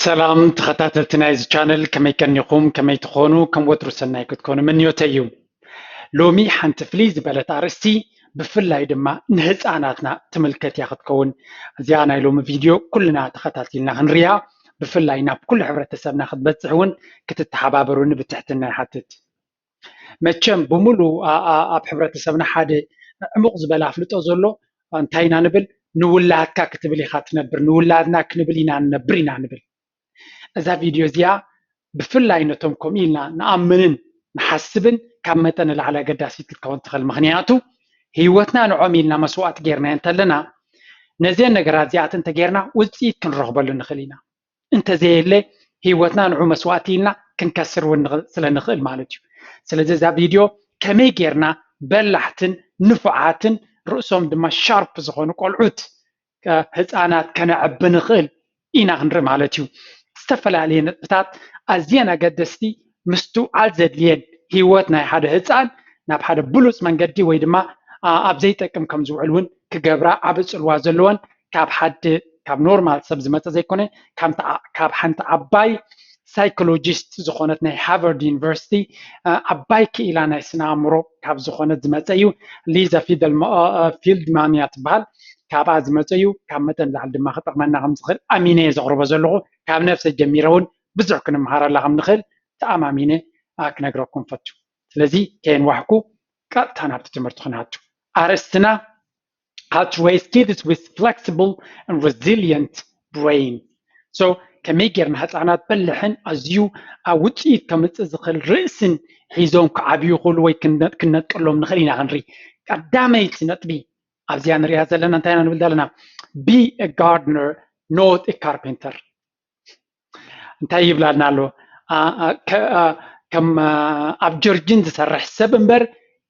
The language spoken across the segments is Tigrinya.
ሰላም ተኸታተልቲ ናይዚ ቻነል፣ ከመይ ቀኒኹም? ከመይ ትኾኑ? ከም ወትሩ ሰናይ ክትኮኑ ምንዮተይ እዩ። ሎሚ ሓንቲ ፍልይ ዝበለት ኣርእስቲ፣ ብፍላይ ድማ ንህፃናትና ትምልከት እያ ክትከውን። እዚኣ ናይ ሎሚ ቪድዮ ኩልና ተኸታቲልና ክንሪኣ፣ ብፍላይ ናብ ኩሉ ሕብረተሰብና ክትበፅሕ እውን ክትተሓባበሩኒ ብትሕትና ይሓትት። መቸም ብምሉእ ኣብ ሕብረተሰብና ሓደ ዕሙቕ ዝበለ ኣፍልጦ ዘሎ እንታይ ኢና ንብል? ንውላድካ ክትብል ኢኻ ትነብር፣ ንውላድና ክንብል ኢና ንነብር ኢና ንብል። እዛ ቪድዮ እዚኣ ብፍላይ ነቶም ከምኡ ኢልና ንኣምንን ንሓስብን ካብ መጠን ንላዕሊ ኣገዳሲት ክትከውን ትኽእል። ምኽንያቱ ህይወትና ንዖም ኢልና መስዋእቲ ጌርና እንተለና፣ ነዚአን ነገራት እዚኣተን እንተጌርና ውፅኢት ክንረኽበሉ ንኽእል ኢና። እንተዘየለ ህይወትና ንዑ መስዋእቲ ኢልና ክንከስር እውን ስለ ንኽእል ማለት እዩ። ስለዚ እዛ ቪድዮ ከመይ ጌርና በላሕትን ንፉዓትን ርእሶም ድማ ሻርፕ ዝኾኑ ቆልዑት ህፃናት ከነዕቢ ንኽእል ኢና ክንርኢ ማለት እዩ። ዝተፈላለየ ነጥብታት ኣዝየን ኣገደስቲ ምስትውዓል ዘድልየን ህይወት ናይ ሓደ ህፃን ናብ ሓደ ብሉፅ መንገዲ ወይ ድማ ኣብ ዘይጠቅም ከም ዝውዕል እውን ክገብራ ዓቢ ፅልዋ ዘለወን ካብ ሓደ ካብ ኖርማል ሰብ ዝመፀ ዘይኮነ ካብ ሓንቲ ዓባይ ሳይኮሎጂስት ዝኾነት ናይ ሃርቫርድ ዩኒቨርሲቲ ዓባይ ክኢላ ናይ ስነ ኣእምሮ ካብ ዝኾነት ዝመፀ እዩ። ሊዛ ፊደል ፊልድማን እያ ትበሃል። ካብኣ ዝመፀ እዩ። ካብ መጠን ላዕሊ ድማ ክጠቕመና ከም ዝኽእል ኣሚነ እየ ዘቕርቦ ዘለኹ። ካብ ነብሰ ጀሚረ እውን ብዙሕ ክንመሃረላ ከም ንኽእል ተኣማሚነ ክነግረኩም ፈቱ። ስለዚ ከየንዋሕኩ ቀጥታ ናብቲ ትምህርቲ ክንኣቱ። ኣርእስትና how to raise kids with flexible and resilient brain. So ከመይ ጌርና ህፃናት በልሕን ኣዝዩ ኣብ ውፅኢት ከምፅእ ዝኽእል ርእስን ሒዞም ክዓብዩ ይኽእሉ ወይ ክንነጥቀሎም ንኽእል ኢና ክንርኢ። ቀዳመይቲ ነጥቢ ኣብዚኣ ንሪኣ ዘለና እንታይ ኢና ንብል ዘለና? Be a gardener, not a carpenter። እንታይ ይብላልና ኣሎ? ከም ኣብ ጀርዲን ዝሰርሕ ሰብ እምበር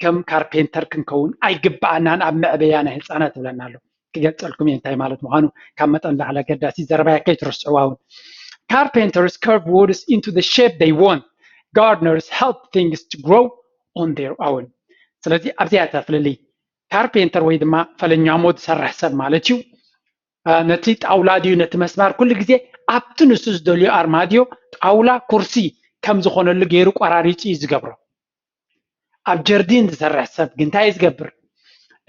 ከም ካርፔንተር ክንከውን ኣይግባኣናን ኣብ መዕበያ ናይ ህፃናት ይብለና ኣሎ። ክገልፀልኩም እየ እንታይ ማለት ምዃኑ። ካብ መጠን ላዕሊ ኣገዳሲ ዘረባያ ከይትርስዕዋ እውን። Carpenters carve woods into the shape they want. Gardeners help things to grow on their own. ስለዚ ኣብዚኣ እታ ፍልልይ ካርፔንተር ወይ ድማ ፈለኛሞ ዝሰርሕ ሰብ ማለት እዩ። ነቲ ጣውላ ድዩ ነቲ መስማር ኩሉ ግዜ ኣብቲ ንሱ ዝደልዮ ኣርማድዮ፣ ጣውላ፣ ኩርሲ ከም ዝኾነሉ ገይሩ ቆራሪፁ እዩ ዝገብሮ። ኣብ ጀርዲን ዝሰርሕ ሰብ ግን እንታይ እዩ ዝገብር?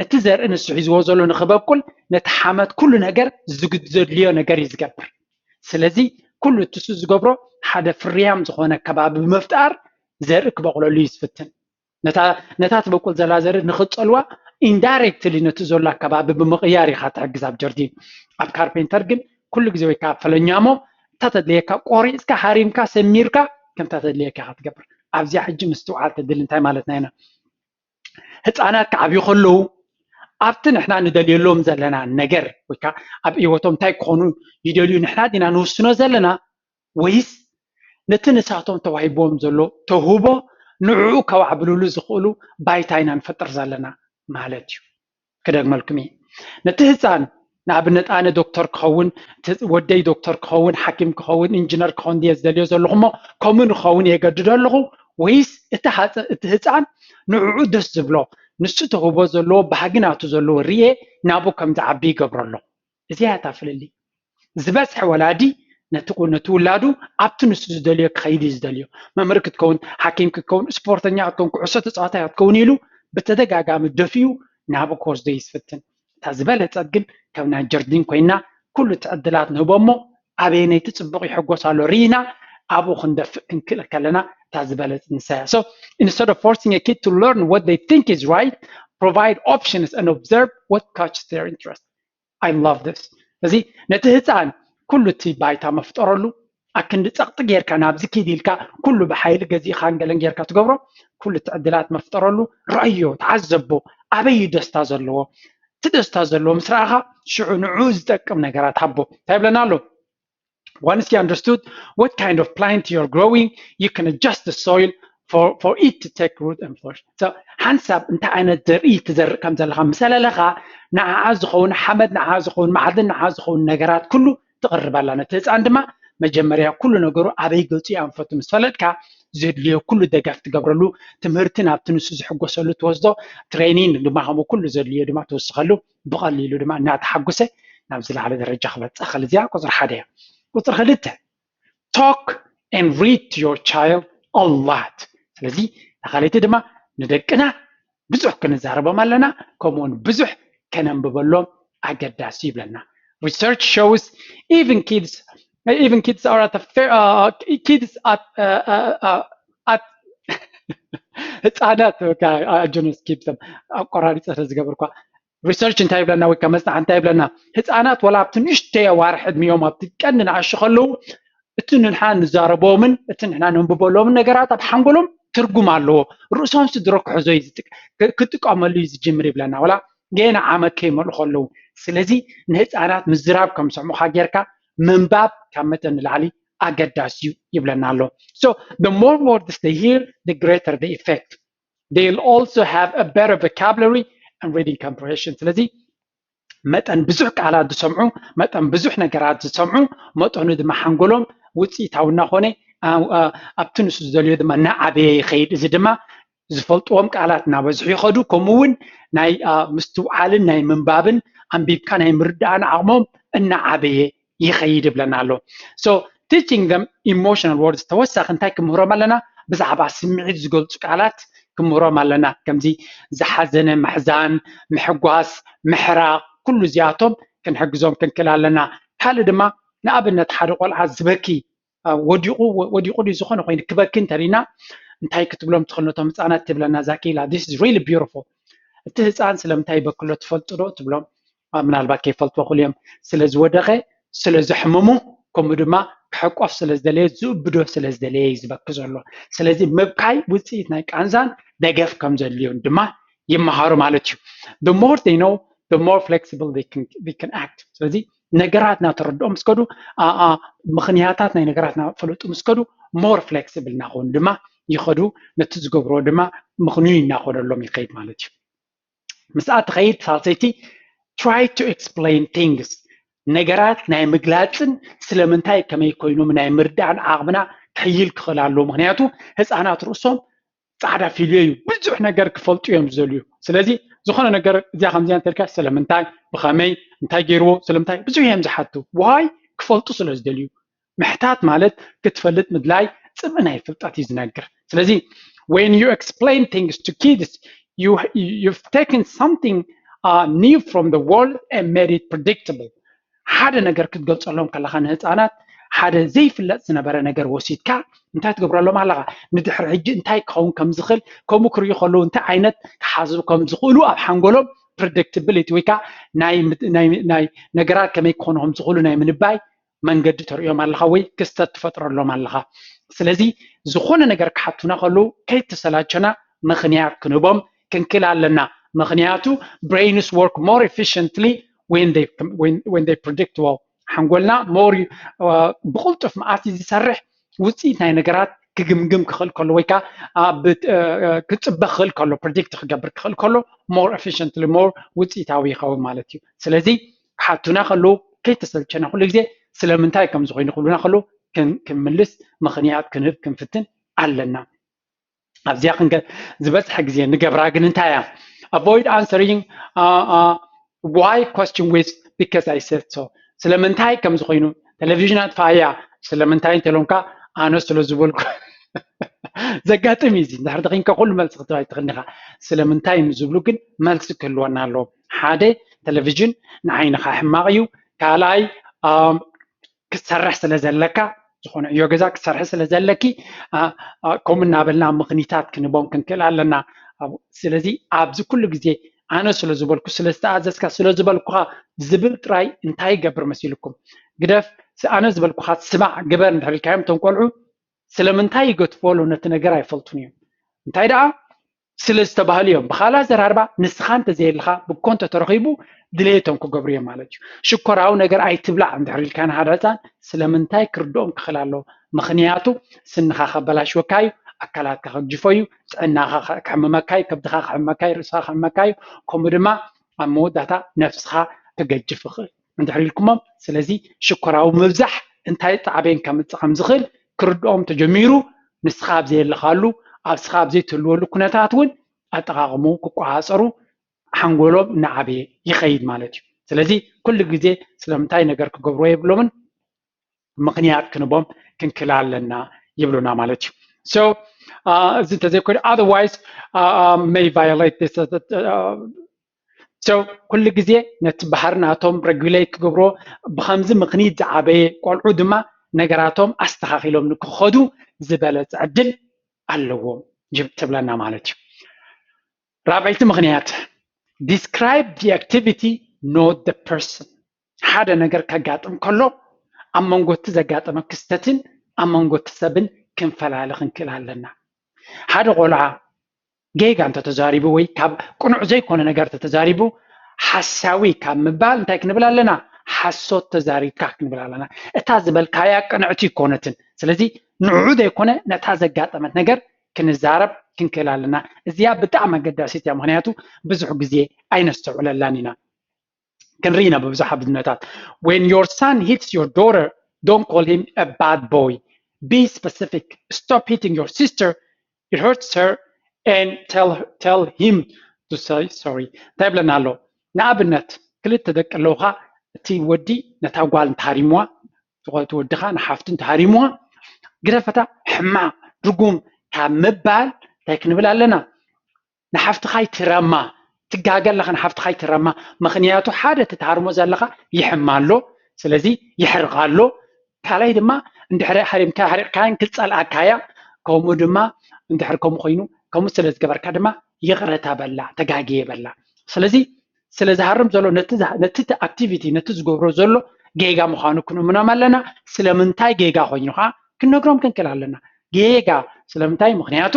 እቲ ዘርኢ ንሱ ሒዝዎ ዘሎ ንክበቁል ነቲ ሓመድ ኩሉ ነገር ዘድልዮ ነገር እዩ ዝገብር። ስለዚ ኩሉ እቲ ንሱ ዝገብሮ ሓደ ፍርያም ዝኾነ ከባቢ ብምፍጣር ዘርኢ ክበቁለሉ እዩ ዝፍትን። ነታ ትበቁል ዘላ ዘርኢ ንኽትፀልዋ ኢንዳይሬክትሊ ነቲ ዘሎ ኣከባቢ ብምቕያር ኢኻ ትሕግዝ ኣብ ጀርዲን። ኣብ ካርፔንተር ግን ኩሉ ግዜ ወይ ከዓ ፈለኛሞ እታ ተድልየካ ቆሪፅካ ሃሪምካ ሰሚርካ ከምታ ተድልየካ ኢኻ ትገብር። ኣብዚኣ ሕጂ ምስትውዓል ተድሊ እንታይ ማለትና ኢና? ህፃናት ክዓብዩ ከለዉ ኣብቲ ንሕና ንደልየሎም ዘለና ነገር ወይ ከዓ ኣብ ህይወቶም እንታይ ክኾኑ ይደልዩ ንሕና ዲና ንውስኖ ዘለና ወይስ ነቲ ንሳቶም ተዋሂብዎም ዘሎ ተውህቦ ንዕኡ ከዋዕብልሉ ዝኽእሉ ባይታ ኢና ንፈጥር ዘለና ማለት እዩ። ክደግመልኩም እየ። ነቲ ህፃን ንኣብነት ኣነ ዶክተር ክኸውን፣ ወደይ ዶክተር ክኸውን፣ ሓኪም ክኸውን፣ ኢንጂነር ክኸውን ድየ ዝደልዮ ዘለኹ እሞ ከምኡ ንኸውን የገድዶ ኣለኹ ወይስ እቲ ህፃን ንዕኡ ደስ ዝብሎ ንሱ ተውህቦ ዘለዎ ባህጊ ናቱ ዘለዎ ርየ ናብኡ ከም ዝዓቢ ይገብሮ ኣለኹ? እዚኣ እያ እታ ፍልልይ። ዝበዝሐ ወላዲ ነቲ ነቲ ውላዱ ኣብቲ ንሱ ዝደልዮ ክኸይድ እዩ ዝደልዮ። መምህር ክትከውን፣ ሓኪም ክትከውን፣ ስፖርተኛ ክትከውን፣ ኩዕሶ ተፃዋታይ ክትከውን ኢሉ ብተደጋጋሚ ደፊኡ ናብኡ ክወስዶ እዩ ዝፍትን። እታ ዝበለፀት ግን ከም ናይ ጀርዲን ኮይና ኩሉ እቲ ዕድላት ንህቦ እሞ ኣበየነይቲ ፅቡቕ ይሕጎስ ኣሎ ርኢና ኣብኡ ክንደፍእ ክንክእል ከለና እታ ዝበለፀት ንሳ እያ። So instead of forcing a kid to learn what they think is right, provide options and observe what catches their interest. I love this. እዚ ነቲ ህፃን ኩሉ እቲ ባይታ መፍጠረሉ ኣክንዲ ፀቕጢ ጌርካ ናብዚ ኪድ ኢልካ ኩሉ ብሓይሊ ገዚእኻን ገለን ጌርካ ትገብሮ ኩሉ እቲ ዕድላት መፍጠረሉ ረኣዮ፣ ተዓዘቦ። ኣበይ እዩ ደስታ ዘለዎ? እቲ ደስታ ዘለዎ ምስ ረኣኻ ሽዑ ንዑ ዝጠቅም ነገራት ሃቦ። እንታይ ይብለና ኣሎ? Once you understood what kind of plant you're growing, you can adjust the soil for, for it to take root and flourish. So ሓንሳብ እንታይ ዓይነት ዘርኢ ትዘርእ ከም ዘለኻ ምስ ኣለኻ ንዓኣ ዝኸውን ሓመድ፣ ንዓኣ ዝኸውን ማዕድን፣ ንዓኣ ዝኸውን ነገራት ኩሉ ትቕርበላ። ነቲ ህፃን ድማ መጀመርያ ኩሉ ነገሩ ኣበይ ገፁ እዩ ኣንፈቱ ምስ ፈለጥካ ዘድልዮ ኩሉ ደገፍ ትገብረሉ። ትምህርቲ ናብቲ ንሱ ዝሕጎሰሉ ትወስዶ፣ ትሬኒንግ ድማ ከምኡ ኩሉ ዘድልዮ ድማ ትውስኸሉ። ብቐሊሉ ድማ እናተሓጎሰ ናብ ዝለዓለ ደረጃ ክበፅእ ክእል። እዚኣ ቁፅሪ ሓደ እያ። ቁፅሪ ክልተ talk and read to your child a lot። ስለዚ ካልኣይቲ ድማ ንደቅና ብዙሕ ክንዛረቦም ኣለና፣ ከምኡውን ብዙሕ ከነንብበሎም ኣገዳሲ ይብለና። Research shows even kids even kids are at a fair uh, kids at uh, uh, uh, at ህፃናት ጆኖስ ኪፕተም ኣቆራሪፀ ዝገበርኳ research እንታይ ይብለና ወይ ከመፅናዕ እንታይ ይብለና? ህፃናት ወላ ኣብቲ ንእሽተይ ኣዋርሕ ዕድሚኦም ኣብቲ ቀንዲ ንኣሽቱ ከለዉ እቲ ንሕና ንዛረቦምን እቲ ንሕና ነንብበሎምን ነገራት ኣብ ሓንጎሎም ትርጉም ኣለዎ። ርእሶም ስድሮ ክሕዞ ክጥቀመሉ እዩ ዝጅምር ይብለና። ወላ ገና ዓመት ከይመልኡ ከለዉ። ስለዚ ንህፃናት ምዝራብ ከም ሰምዑኻ ጌርካ ምንባብ ካብ መጠን ንላዕሊ ኣገዳሲ እዩ ይብለና ኣሎ። So the more words they hear, the greater the effect. They'll also have a better vocabulary and reading comprehension. ስለዚ መጠን ብዙሕ ቃላት ዝሰምዑ፣ መጠን ብዙሕ ነገራት ዝሰምዑ፣ መጠኑ ድማ ሓንጎሎም ውፅኢታዊ እናኾነ ኣብቲ ንሱ ዝደልዮ ድማ እናዓበየ ይኸይድ። እዚ ድማ ዝፈልጥዎም ቃላት እናበዝሑ ይኸዱ። ከምኡ እውን ናይ ምስትውዓልን ናይ ምንባብን ኣንቢብካ ናይ ምርዳእን ዓቕሞም እናዓበየ ይኸይድ ይብለና ኣሎ። So teaching them emotional words ተወሳኺ እንታይ ክምህሮም ኣለና? ብዛዕባ ስምዒት ዝገልፁ ቃላት ክምህሮም ኣለና። ከምዚ ዝሓዘነ ምሕዛን፣ ምሕጓስ፣ ምሕራቕ፣ ኩሉ እዚኣቶም ክንሕግዞም ክንክእል ኣለና። ካልእ ድማ ንኣብነት ሓደ ቆልዓ ዝበኪ ወዲቑ ወዲቑ ድዩ ዝኾነ ኮይኑ ክበኪ እንተሪና እንታይ ክትብሎም ትኽእል ነቶም ህፃናት ትብለና እዛ ክኢላ? This is really beautiful። እቲ ህፃን ስለምንታይ ይበክሎ ትፈልጡ ዶ ትብሎም። ምናልባት ከይፈልጥዎ ክእሉ እዮም። ስለ ዝወደቐ፣ ስለ ዘሕመሙ፣ ከምኡ ድማ ክሕቆፍ ስለ ዝደለየ፣ ዝእብዶ ስለ ዝደለየ እዩ ዝበኪ ዘሎ። ስለዚ ምብካይ ውፅኢት ናይ ቃንዛን ደገፍ ከም ዘድልዮን ድማ ይመሃሩ ማለት እዩ። The more they know, the more flexible they can, they can act። ስለዚ ነገራት እናተረድኦም ምስ ከዱ፣ ምኽንያታት ናይ ነገራት እናፈለጡ ምስ ከዱ more flexible እናኾኑ ድማ ይኸዱ። ነቲ ዝገብርዎ ድማ ምኽኑይ እናኾነሎም ይኸይድ ማለት እዩ። ምስኣ ትኸይድ ሳልሰይቲ try to explain things፣ ነገራት ናይ ምግላፅን ስለምንታይ ከመይ ኮይኖም ናይ ምርዳእን ዓቕምና ክሕይል ክኽእል ኣለዎ። ምኽንያቱ ህፃናት ርእሶም ፃዕዳ ፊልዮ እዩ፣ ብዙሕ ነገር ክፈልጡ እዮም ዝደልዩ። ስለዚ ዝኾነ ነገር እዚኣ ከምዚኣ እንተልካ ስለምንታይ፣ ብኸመይ፣ እንታይ ገይርዎ፣ ስለምንታይ ብዙሕ እዮም ዝሓቱ። ዋይ ክፈልጡ ስለ ዝደልዩ። ምሕታት ማለት ክትፈልጥ ምድላይ ፅምኢ ናይ ፍልጠት እዩ ዝነግር። ስለዚ when you explain things to kids, you, you've taken something uh, new from the world and made it predictable። ሓደ ነገር ክትገልፀሎም ከለካ ንህፃናት ሓደ ዘይፍለጥ ዝነበረ ነገር ወሲድካ እንታይ ትገብረሎም ኣለካ? ንድሕሪ ሕጂ እንታይ ክኸውን ከም ዝኽእል ከምኡ ክርእዩ ከለዉ እንታይ ዓይነት ክሓስቡ ከም ዝኽእሉ ኣብ ሓንጎሎም predictability ወይ ከዓ ናይ ነገራት ከመይ ክኾኑ ከም ዝኽእሉ ናይ ምንባይ መንገዲ ተርእዮም ኣለኻ ወይ ክስተት ትፈጥረሎም ኣለኻ። ስለዚ ዝኾነ ነገር ክሓቱና ከለዉ ከይተሰላቸና ምኽንያት ክንህቦም ክንክእል ኣለና። ምኽንያቱ brains work more efficiently when they, when, when they predict well። ሓንጎልና more ብቕልጡፍ መዓስ ዝሰርሕ ውፅኢት ናይ ነገራት ክግምግም ክኽእል ከሎ ወይ ከዓ ክፅበ ክኽእል ከሎ predict ክገብር ክኽእል ከሎ more efficiently more ውፅኢታዊ ይኸውን ማለት እዩ። ስለዚ ክሓቱና ከለዉ ከይተሰልቸና ኩሉ ግዜ ስለምንታይ ከም ዝኾይኑ ክብሉና ከለዉ ክንምልስ ምኽንያት ክንህብ ክንፍትን ኣለና። ኣብዚኣ ዝበዝሐ ግዜ ንገብራ ግን እንታይ እያ? Avoid answering why question with because I said so። ስለምንታይ ከም ዝኾይኑ ቴሌቪዥን ኣጥፋእያ ስለምንታይ እንተሎምካ ኣነ ስለ ዝበልኩ ዘጋጥም እዩ። እዚ እንድሕር ደኺንካ ኩሉ መልሲ ክትህብ ኣይትኽእልን ኢኻ። ስለምንታይ ንዝብሉ ግን መልሲ ክህልወና ኣለዎ። ሓደ ቴሌቪዥን ንዓይንኻ ሕማቕ እዩ። ካልኣይ ክትሰርሕ ስለ ዘለካ ዝኾነ ዕዮ ገዛ ክትሰርሒ ስለ ዘለኪ ከምኡ እናበልና ምኽኒታት ክንቦም ክንክእል ኣለና። ስለዚ ኣብዚ ኩሉ ግዜ ኣነ ስለ ዝበልኩ ስለ ዝተኣዘዝካ ስለ ዝበልኩኻ ዝብል ጥራይ እንታይ ይገብር መሲልኩም? ግደፍ ኣነ ዝበልኩኻ ስማዕ ግበር እንድሕር ኢልካዮም እቶም ቆልዑ ስለምንታይ ይገትፍዎ ኣለዉ ነቲ ነገር ኣይፈልጡን እዮም። እንታይ ደኣ ስለ ዝተባህሉ እዮም። ብኻልእ ኣዘራርባ ንስኻ እንተዘየለኻ ብኮ እንተተረኺቡ ድሌቶም ክገብሩ እዮም ማለት እዩ። ሽኮራዊ ነገር ኣይትብላዕ እንድሕር ኢልካ ንሓደ ህፃን ስለምንታይ ክርድኦም ክኽእል ኣለዎ። ምኽንያቱ ስንኻ ከበላሽወካ እዩ፣ ኣካላትካ ከግጅፎ እዩ፣ ጥዕናኻ ከሕምመካ እዩ፣ ከብድኻ ከሕምመካ እዩ፣ ርእስኻ ከሕምመካ እዩ። ከምኡ ድማ ኣብ መወዳእታ ነፍስኻ ክገጅፍ ይኽእል እንድሕር ኢልኩሞም። ስለዚ ሽኮራዊ ምብዛሕ እንታይ ጣዕቤን ከምፅእ ከም ዝኽእል ክርድኦም ተጀሚሩ ንስኻ ኣብ ዘየለኻሉ ኣብስኻ ኣብ ዘይትህልወሉ ኩነታት እውን ኣጠቓቕሙ ክቆፃፀሩ ሓንጎሎም እናዓበየ ይኸይድ ማለት እዩ። ስለዚ ኩሉ ግዜ ስለምንታይ ነገር ክገብርዎ የብሎምን። ምኽንያት ክንቦም ክንክል ኣለና ይብሉና ማለት እዩ። So እዚ እንተዘይኮይኑ otherwise may violate this። So ኩሉ ግዜ ነቲ ባህሪ ናቶም regulate ክገብሮ ብከምዚ ምኽኒት ዝዓበየ ቆልዑ ድማ ነገራቶም ኣስተኻኺሎም ንክኸዱ ዝበለፀ ዕድል ኣለዎም ትብለና ማለት እዩ። ራብዐይቲ ምኽንያት describe the activity, not the person። ሓደ ነገር ከጋጥም ከሎ ኣብ መንጎ እቲ ዘጋጠመ ክስተትን ኣብ መንጎ እቲ ሰብን ክንፈላሊ ክንክእል ኣለና። ሓደ ቆልዓ ጌጋ እንተተዛሪቡ ወይ ካብ ቅኑዕ ዘይኮነ ነገር ተተዛሪቡ ሓሳዊ ካብ ምባል እንታይ ክንብል ኣለና? ሓሶት ተዛሪብካ ክንብል ኣለና። እታ ዝበልካያ ቅንዕቲ ይኮነትን። ስለዚ ንዑ ዘይኮነ ነታ ዘጋጠመት ነገር ክንዛረብ ክንክእል ኣለና። እዚኣ ብጣዕሚ ኣገዳሲት እያ፣ ምክንያቱ ብዙሕ ግዜ ኣይነስተውዕለላን ኢና። ክንርኢ ኢና ብብዙሕ ኣብነታት። When your son hits your daughter, don't call him a bad boy. Be specific. Stop hitting your sister. It hurts her and tell, tell him to say sorry. እንታይ ይብለና ኣሎ? ንኣብነት ክልተ ደቂ ኣለውካ፣ እቲ ወዲ ነታ ጓል እንተሃሪምዋ፣ እቲ ወድኻ ንሓፍቱ እንተሃሪምዋ፣ ግደፈታ፣ ሕማቕ፣ ርጉም ካብ ምባል እንታይ ክንብል ኣለና? ንሓፍትኻ ኣይትረማ። ትጋገ ኣለኻ፣ ንሓፍትኻ ኣይትረማ። ምክንያቱ ሓደ እቲ ትሃርሞ ዘለኻ ይሕማ ኣሎ፣ ስለዚ ይሕርቓ ኣሎ። ካልኣይ ድማ እንድሕሪ ሃሪምካ፣ ሃሪቕካያን ክጸልኣካያ፣ ከምኡ ድማ እንድሕሪ ከምኡ ኮይኑ፣ ከምኡ ስለ ዝገበርካ ድማ ይቕረታ በላ፣ ተጋግየ በላ። ስለዚ ስለ ዝሃርም ዘሎ ነቲ activity፣ ነቲ ዝገብሮ ዘሎ ጌጋ ምዃኑ ክንእምኖም ኣለና። ስለምንታይ ጌጋ ኮይኑ ከዓ ክንነግሮም ክንክእል ኣለና። ጌጋ ስለምንታይ? ምክንያቱ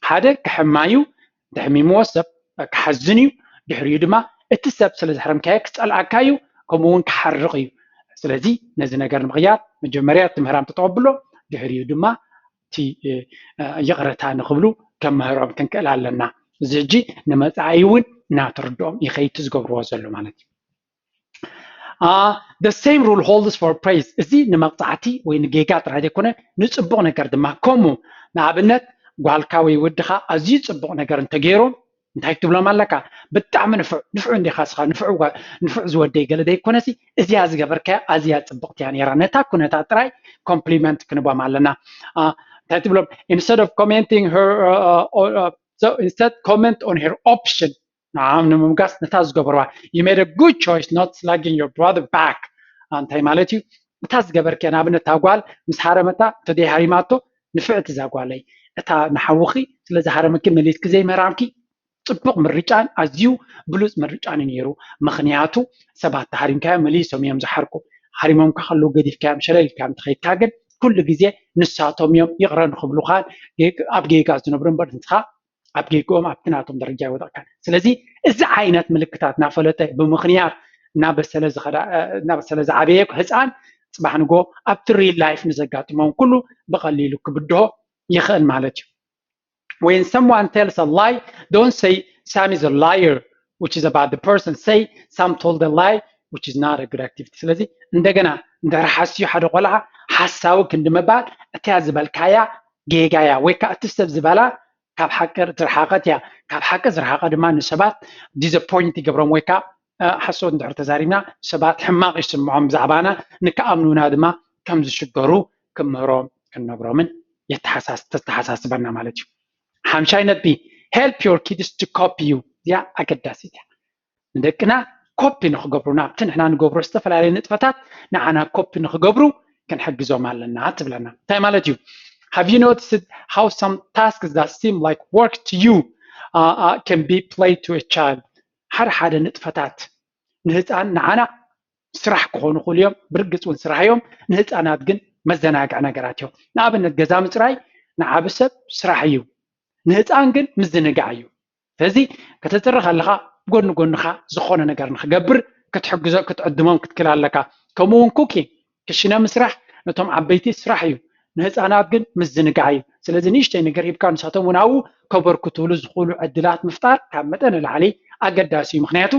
ሓደ ክሕማ እዩ፣ እንተሕሚምዎ ሰብ ክሓዝን እዩ። ድሕሪኡ ድማ እቲ ሰብ ስለ ዘሕረምካዮ ክጸልኣካ እዩ፣ ከምኡ እውን ክሓርቕ እዩ። ስለዚ ነዚ ነገር ንምቕያር መጀመርያ እቲ ምህራም ተተቐብሎ፣ ድሕሪኡ ድማ እቲ ይቕረታ ንኽብሉ ከምህሮም ክንክእል ኣለና። እዚ ሕጂ ንመጻኢ እውን እናተረድኦም ይኸይድ ዝገብርዎ ዘሎ ማለት እዩ። The same rule holds for praise። እዚ ንመቕጻዕቲ ወይ ንጌጋ ጥራይ ዘይኮነ ንጽቡቕ ነገር ድማ ከምኡ። ንኣብነት ጓልካ ወይ ወድኻ ኣዝዩ ጽቡቕ ነገር እንተገይሮም እንታይ ክትብሎም ኣለካ? ብጣዕሚ ንፉዕ፣ ንፉዕ እንዲኻ ስኻ፣ ንፉዕ ዝወደይ ገለ ዘይኮነሲ እዚኣ ዝገበርካያ ኣዝያ ጽብቕቲ እያ ነይራ፣ ነታ ኩነታት ጥራይ ኮምፕሊመንት ክንቦም ኣለና። እንታይ ትብሎም? Instead of commenting her, so instead comment on her option። ንዓም ንምምጋስ ነታ ዝገበርዋ you made a good choice not slagging your brother back። እንታይ ማለት እዩ? እታ ዝገበርክያ ንኣብነት እታ ጓል ምስ ሃረመታ እንተደይ ሃሪማቶ ንፍዕቲ እዛ ጓለይ፣ እታ ንሓውኺ ስለ ዝሃረመኪ መሊስኪ ዘይምህራምኪ ጽቡቕ ምርጫን ኣዝዩ ብሉጽ ምርጫን እዩ ነይሩ። ምኽንያቱ ሰባት ተሃሪምካዮም መሊሶም እዮም ዝሓርቁ። ሃሪሞምካ ከለዉ ገዲፍካዮም ሸለል ኢልካዮም እንተኸይድካ ግን ኩሉ ግዜ ንሳቶም እዮም ይቕረ ንኽብሉኻን ኣብ ጌጋ ዝነብሩ እምበር ንስኻ ኣብ ጌግኦም ኣብቲ ናቶም ደረጃ ይወደቕካ። ስለዚ እዚ ዓይነት ምልክታት እናፈለጠ ብምኽንያት እናበሰለ ዝዓበየ ህፃን ፅባሕ ንጎ ኣብቲ real life ንዘጋጥሞም ኩሉ ብቐሊሉ ክብድሆ ይኽእል ማለት እዩ። When someone tells a lie, don't say Sam is a liar, which is about the person. Say Sam told a lie, which is not a good activity. ስለዚ እንደገና እንድሕር ሓስዩ ሓደ ቆልዓ ሓሳዊ ክንዲ ምባል እቲያ ዝበልካያ ጌጋያ ወይ ከዓ እቲ ሰብ ዝበላ ካብ ሓቂ ዝረሓቐት እያ። ካብ ሓቂ ዝረሓቐ ድማ ንሰባት disappoint ይገብሮም ወይ ከዓ ሓሶት እንድሕር ተዛሪብና ሰባት ሕማቕ ይስምዖም ብዛዕባና፣ ንክኣምኑና ድማ ከም ዝሽገሩ ክምህሮም ክንነግሮምን ተተሓሳስበና ማለት እዩ። ሓምሻይ ነጥቢ፣ help your kids to copy you። እዚኣ ኣገዳሲት እያ። ንደቅና ኮፒ ንክገብሩ፣ ናብቲ ንሕና ንገብሮ ዝተፈላለዩ ንጥፈታት ንዓና ኮፒ ንክገብሩ ክንሕግዞም ኣለና ትብለና። እንታይ ማለት እዩ? Have you noticed how some tasks that seem like work to you uh, uh, can be play to a child? ሓደ ሓደ ንጥፈታት ንህፃን ንዓና ስራሕ ክኾኑ ክእሉ እዮም፣ ብርግፅ እውን ስራሕ እዮም። ንህፃናት ግን መዘናግዒ ነገራት እዮም። ንኣብነት ገዛ ምፅራይ ንዓቢ ሰብ ስራሕ እዩ፣ ንህፃን ግን ምዝንጋዕ እዩ። ስለዚ ከተፅሪ ከለካ ጎኒ ጎንካ ዝኾነ ነገር ንክገብር ክትሕግዞ ክትዕድሞም ክትክል ኣለካ። ከምኡ እውን ኩኪንግ ክሽነ ምስራሕ ነቶም ዓበይቲ ስራሕ እዩ፣ ንህፃናት ግን ምዝንጋዕ እዩ። ስለዚ ንእሽተይ ነገር ሂብካ ንሳቶም እውን ኣብኡ ከበርክትሉ ዝኽእሉ ዕድላት ምፍጣር ካብ መጠን ንላዕሊ ኣገዳሲ እዩ። ምክንያቱ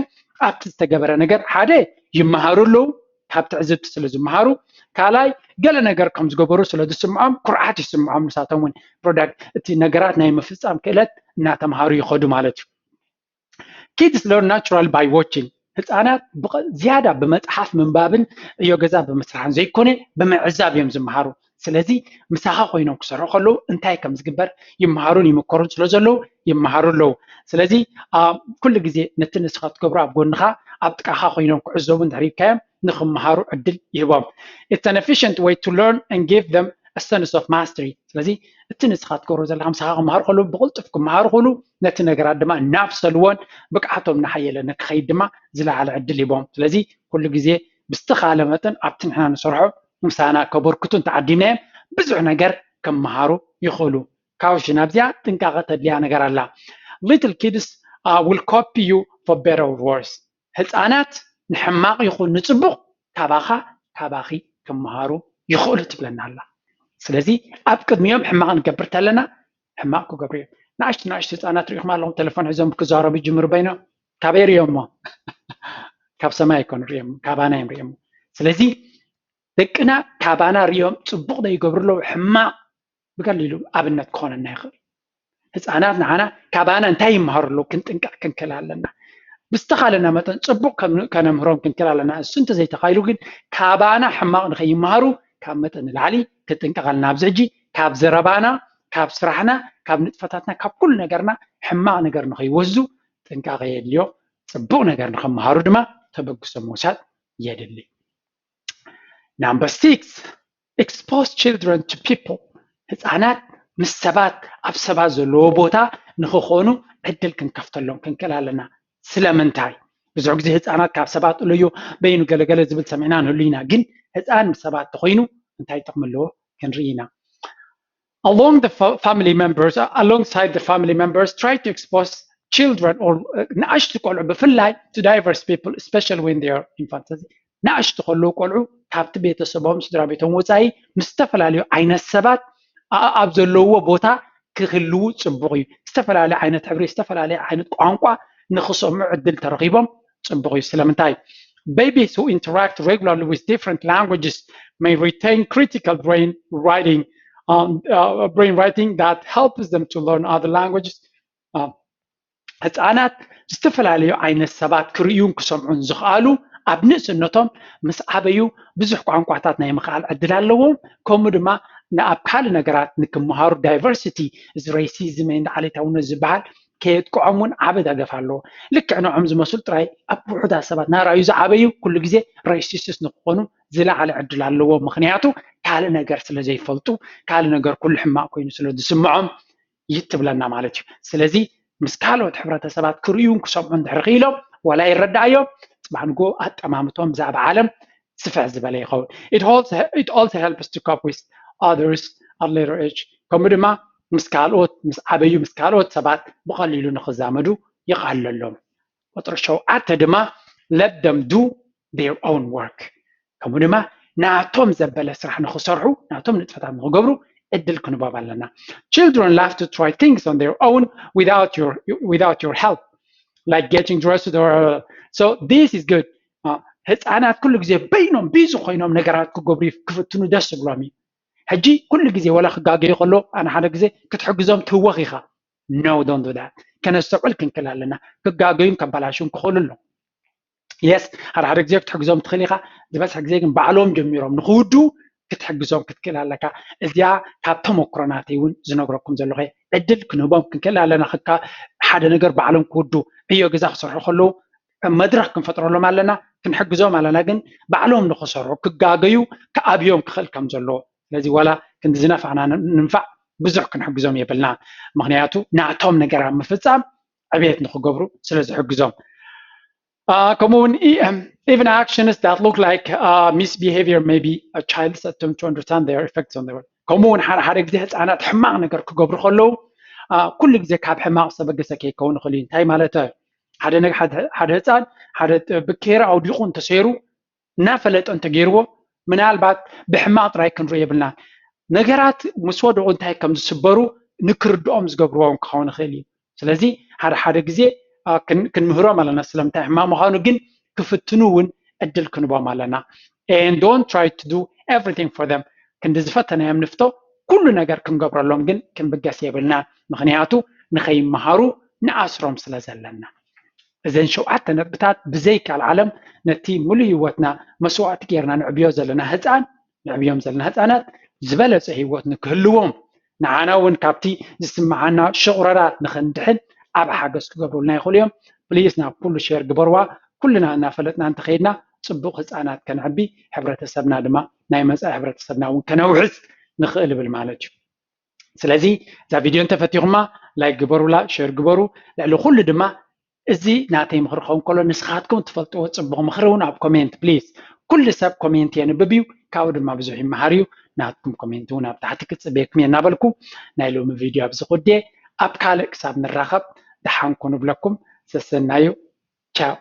ኣብቲ ዝተገበረ ነገር ሓደ ይመሃሩ ኣለዉ፣ ካብ ትዕዝብቲ ስለ ዝመሃሩ፣ ካልኣይ ገለ ነገር ከም ዝገበሩ ስለ ዝስምዖም ኩርዓት ይስምዖም። ንሳቶም እውን ፕሮዳክት እቲ ነገራት ናይ ምፍፃም ክእለት እናተምሃሩ ይኸዱ ማለት እዩ። Kids learn naturally by watching። ህፃናት ዝያዳ ብመፅሓፍ ምንባብን ዕዮ ገዛ ብምስራሕን ዘይኮነ ብምዕዛብ እዮም ዝመሃሩ። ስለዚ ምሳኻ ኮይኖም ክሰርሑ ከለዉ እንታይ ከም ዝግበር ይመሃሩን ይምከሩን ስለ ዘለዉ ይመሃሩ ኣለዉ። ስለዚ ኩሉ ግዜ ነቲ ንስኻ ትገብሮ ኣብ ጎንኻ ኣብ ጥቃኻ ኮይኖም ክዕዘቡ እንድሕር ሂብካዮም ንክመሃሩ ዕድል ይህቦም። It's an efficient way to learn and give them a sense of mastery. ስለዚ እቲ ንስኻ ትገብሮ ዘለኻ ምሳኻ ክመሃሩ ከለዉ ብቕልጡፍ ክመሃሩ ክእሉ ነቲ ነገራት ድማ እናብሰልዎን ብቕዓቶም እናሓየለ ንክኸይድ ድማ ዝለዓለ ዕድል ይህቦም። ስለዚ ኩሉ ግዜ ብዝተኻለ መጠን ኣብቲ ንሕና ንሰርሖ ምሳና ከበርክቱ እንተዓዲምናዮም ብዙሕ ነገር ከመሃሩ ይኽእሉ። ካውሽን ኣብዚኣ ጥንቃቐ ተድልያ ነገር ኣላ። Little kids will copy you for better or worse. ህፃናት ንሕማቕ ይኹን ንፅቡቕ ካባኻ ካባኺ ክመሃሩ ይኽእሉ ትብለና ኣላ። ስለዚ ኣብ ቅድሚኦም ሕማቕ ንገብር ተለና ሕማቕ ክገብሩ እዮም። ንኣሽቱ ንኣሽቱ ህፃናት ሪኢኹም ኣለኹም፣ ቴሌፎን ሒዞም ክዛረቡ ይጅምሩ በይኖም። ካበይ ሪኦሞ? ካብ ሰማይ ኣይኮኑ ሪኦም፣ ካባና እዮም ሪኦሞ። ስለዚ ደቅና ካባና ሪኦም ፅቡቕ ዘይገብሩ ኣለዉ፣ ሕማቕ ብቀሊሉ ኣብነት ክኾነና ይኽእል። ህፃናት ንዓና ካባና እንታይ ይመሃሩ ኣለዉ ክንጥንቀቕ ክንክእል ኣለና። ብዝተኻለና መጠን ፅቡቕ ከነምህሮም ክንክእል ኣለና። እሱ እንተዘይተኻኢሉ ግን ካባና ሕማቕ ንኸይመሃሩ ካብ መጠን ንላዕሊ ክጥንቀቕ ኣለና። ኣብዚ ሕጂ ካብ ዘረባና፣ ካብ ስራሕና፣ ካብ ንጥፈታትና፣ ካብ ኩሉ ነገርና ሕማቕ ነገር ንኸይወስዱ ጥንቃቐ የድልዮ። ፅቡቕ ነገር ንኸመሃሩ ድማ ተበግሶ ምውሳድ የድሊ። Number six, expose children to people. ህፃናት ምስ ሰባት ኣብ ሰባት ዘለዎ ቦታ ንክኾኑ ዕድል ክንከፍተሎም ክንክእል ኣለና። ስለምንታይ? ብዙሕ ግዜ ህፃናት ካብ ሰባት እለዮ በይኑ ገለገለ ዝብል ሰሚዕና ንህሉ ኢና። ግን ህፃን ምስ ሰባት ተኮይኑ እንታይ ጥቕሚ ኣለዎ ክንርኢ ኢና። Along the family members, alongside the family members, try to expose children or ንኣሽቱ ቆልዑ ብፍላይ to diverse people, especially when they are infants. ንኣሽቱ ከለዉ ቆልዑ ካብቲ ቤተሰቦም ስድራ ቤቶም ወፃኢ ምስ ዝተፈላለዩ ዓይነት ሰባት ኣብ ዘለውዎ ቦታ ክህልዉ ፅቡቕ እዩ። ዝተፈላለዩ ዓይነት ሕብሪ፣ ዝተፈላለዩ ዓይነት ቋንቋ ንክሰምዑ ዕድል ተረኺቦም ፅቡቕ እዩ። ስለምንታይ? Babies who interact regularly with different languages may retain critical brain writing, um, uh, brain writing that helps them to learn other languages. Um, ህፃናት ዝተፈላለዩ ዓይነት ሰባት ክርእዩን ክሰምዑን ዝኽኣሉ ኣብ ንእስነቶም ምስ ዓበዩ ብዙሕ ቋንቋታት ናይ ምኽኣል ዕድል ኣለዎም። ከምኡ ድማ ንኣብ ካልእ ነገራት ንክመሃሩ ዳይቨርሲቲ፣ እዚ ሬሲዝም እንዳ ዓሌታውነት ዝበሃል ከየጥቅዖም እውን ዓቢ ደገፍ ኣለዎ። ልክዕ ንዖም ዝመስሉ ጥራይ ኣብ ውሑዳት ሰባት ናራዩ ዝዓበዩ ኩሉ ግዜ ሬሲስስ ንክኾኑ ዝለዓለ ዕድል ኣለዎ። ምክንያቱ ካልእ ነገር ስለ ዘይፈልጡ፣ ካልእ ነገር ኩሉ ሕማቕ ኮይኑ ስለ ዝስምዖም ይትብለና ማለት እዩ። ስለዚ ምስ ካልኦት ሕብረተሰባት ክርእዩን ክሰምዑ እንድሕር ክኢሎም ዋላ ይረዳእዮም፣ ፅባሕ ንጎ ኣጠማምቶም ብዛዕባ ዓለም ስፍሕ ዝበለ ይኸውን። It also helps to cope with others at later age. ከምኡ ድማ ምስ ካልኦት ምስ ዓበዩ ምስ ካልኦት ሰባት ብቐሊሉ ንክዛመዱ ይቐለሎም። ቁፅሪ ሸውዓተ ድማ let them do their own work. ከምኡ ድማ ናቶም ዘበለ ስራሕ ንክሰርሑ ናቶም ንጥፈታት ንክገብሩ እድል ክንቦም ኣለና። Children love to try things on their own without your without your help, like getting dressed or so this is good. ህፃናት ኩሉ ግዜ በይኖም ቢዚ ኮይኖም ነገራት ክገብሩ ክፍትኑ ደስ ዝብሎም እዩ። ሕጂ ኩሉ ግዜ ወላ ክጋገዩ ከሎ ኣነ ሓደ ግዜ ክትሕግዞም ትህወኽ ኢኻ። No, don't do that. ከነስተውዕል ክንክእል ኣለና። ክጋገዩን ከባላሽውን ክኽእሉ ኣለዉ። የስ ሓደ ሓደ ግዜ ክትሕግዞም ትኽእል ኢኻ። ዝበዝሐ ግዜ ግን ባዕሎም ጀሚሮም ንክውዱ ክትሕግዞም ክትክእል ኣለካ። እዚኣ ካብ ተመክሮ ናተይ እውን ዝነግረኩም ዘለኹ ዕድል ክንህቦም ክንክእል ኣለና። ክካ ሓደ ነገር ባዕሎም ክውዱ ዕዮ ገዛ ክሰርሑ ከለዉ መድረኽ ክንፈጥረሎም ኣለና፣ ክንሕግዞም ኣለና። ግን ባዕሎም ንክሰርሑ ክጋገዩ ክኣብዮም ክኽእል ከም ዘለዎ ስለዚ ዋላ ክንዲ ዝነፋዕና ንምፋዕ ብዙሕ ክንሕግዞም የብልና። ምክንያቱ ናቶም ነገር ኣብ ምፍፃም ዕቤት ንክገብሩ ስለ ዝሕግዞም። ከምኡ እውን even actions that look like misbehavior may be a child's attempt to understand their effects on the world. ከምኡ እውን ሓደ ሓደ ግዜ ህፃናት ሕማቕ ነገር ክገብሩ ከለዉ ኩሉ ግዜ ካብ ሕማቕ ዝተበገሰ ከይከውን ይኽእል እዩ። እንታይ ማለት ሓደ ሓደ ህፃን ሓደ ብኬራ ኣውዲቑ እንተሰይሩ እናፈለጠ እንተገይርዎ ምናልባት ብሕማቕ ጥራይ ክንሪኦ የብልናን። ነገራት ምስ ወደቑ እንታይ ከም ዝስበሩ ንክርድኦም ዝገብርዎም ክኸውን ይኽእል እዩ። ስለዚ ሓደ ሓደ ግዜ ክንምህሮም ኣለና ስለምንታይ ሕማቕ ምዃኑ፣ ግን ክፍትኑ እውን ዕድል ክንቦም ኣለና። And don't try to do everything for them. ክንዲ ዝፈተናዮም ንፍቶ ኩሉ ነገር ክንገብረሎም ግን ክንብገስ የብልና። ምኽንያቱ ንኸይመሃሩ ንኣስሮም ስለ ዘለና። እዘን ሸውዓተ ነጥብታት ብዘይ ካልዓለም ነቲ ሙሉእ ህይወትና መስዋእቲ ጌርና ንዕብዮ ዘለና ህፃን ንዕብዮም ዘለና ህፃናት ዝበለፀ ህይወት ንክህልዎም ንዓና እውን ካብቲ ዝስምዓና ሽቑረራ ንኽንድሕን ኣብ ሓገዝ ክገብሩልና ይኽእሉ እዮም። ፕሊስ ናብ ኩሉ ሸር ግበርዋ። ኩልና እናፈለጥና እንተኸይድና ፅቡቕ ህፃናት ከነዕቢ ሕብረተሰብና ድማ ናይ መፃኢ ሕብረተሰብና እውን ከነውሕስ ንኽእል ይብል ማለት እዩ። ስለዚ እዛ ቪድዮ እንተፈቲኹማ ላይክ ግበሩላ፣ ሸር ግበሩ። ልዕሊ ኩሉ ድማ እዚ ናተይ ምኽሪ ክኸውን ከሎ ንስኻትኩም ትፈልጥዎ ፅቡቕ ምኽሪ እውን ኣብ ኮሜንት ፕሊዝ። ኩሉ ሰብ ኮሜንት የንብብ እዩ፣ ካብኡ ድማ ብዙሕ ይመሃር እዩ። ናትኩም ኮሜንት እውን ኣብ ታሕቲ ክፅበየኩም እየ እናበልኩ ናይ ሎሚ ቪድዮ ኣብዚ ክውድየ። ኣብ ካልእ ክሳብ ንራኸብ ደሓን ኩኑ ብለኩም። ሰሰናዩ። ቻው።